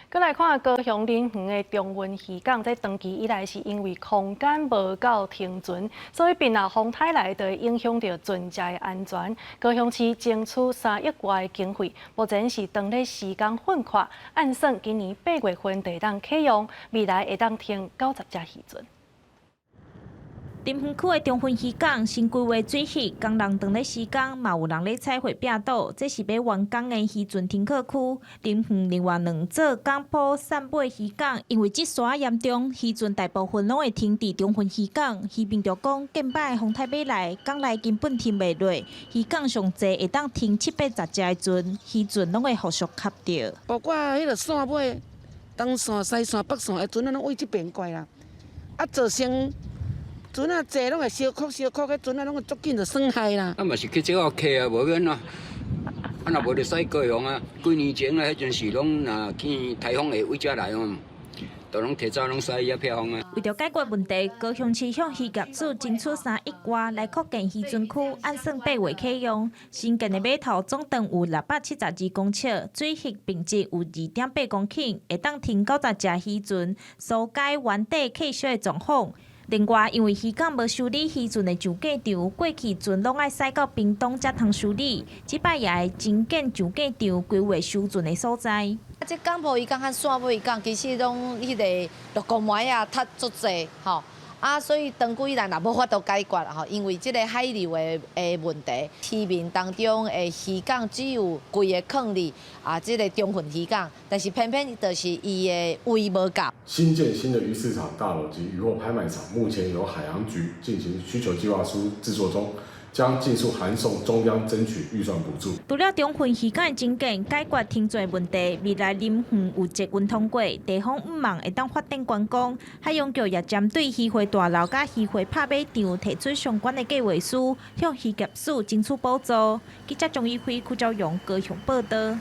閣來看高雄林園的中崙漁港，這長期以來是因為空間無夠停船，所以變若風颱來就會影響著船隻的安全。高雄市爭取3億外的經費，目前是當咧施工訓闊，按算今年8月份就會當啟用，未來會當停90隻漁船。林園區的中崙漁港新規劃水域，工人當咧施工，嘛有人咧彩繪壁島。這是欲完工的漁船停靠區。林園另外兩座港埔汕尾漁港，因為積沙嚴重，漁船大部分攏會停佇中崙漁港。漁民就講，近擺風颱欲來，港內根本停袂落，漁港上濟會當停七八十隻的船，漁船攏會予予卡著。包括彼个汕尾、東線、西線、北線的船仔攏對這邊過啦，啊，造成船仔濟攏會相箍相箍，彼船仔攏會足緊就損害啦。啊嘛是去這個客啊，無免啊。啊若無就駛高雄啊，幾年前啊，彼陣時攏若見颱風會對遮來哦，都攏提早攏駛遐避風啊。為著解決問題，高雄市向漁業署爭取3億外來擴建漁船區，按算8月啟用。新建的碼頭總長有672公尺，水域面積有2.8公頃，會當停90隻漁船，紓解灣底客少的狀況。另外，因為漁港無修理漁船的上架場，過去船攏愛駛到屏東才通修理，這擺也會增建上架場，規劃修船的所在。啊，這港埔漁港和汕尾漁港其實攏彼个陸公糜仔窒足濟吼，啊，所以長久以來若無法度解決吼，因為這个海流的問題，漁民當中的漁港只有幾个囥佇啊，這个中崙漁港，但是偏偏就是伊的位無夠。新建新的魚市場大樓及漁貨拍賣場，目前由海洋局進行需求計劃書製作中，將盡速函送中央爭取預算補助。除了中崙漁港的增建解決停船問題，未來林園有捷運通過，地方向望會當發展觀光。海洋局也針對漁會大樓佮漁會拍馬場提出相關的計劃書，向漁業署爭取補助。記者張一輝、柯昭勇高雄報導。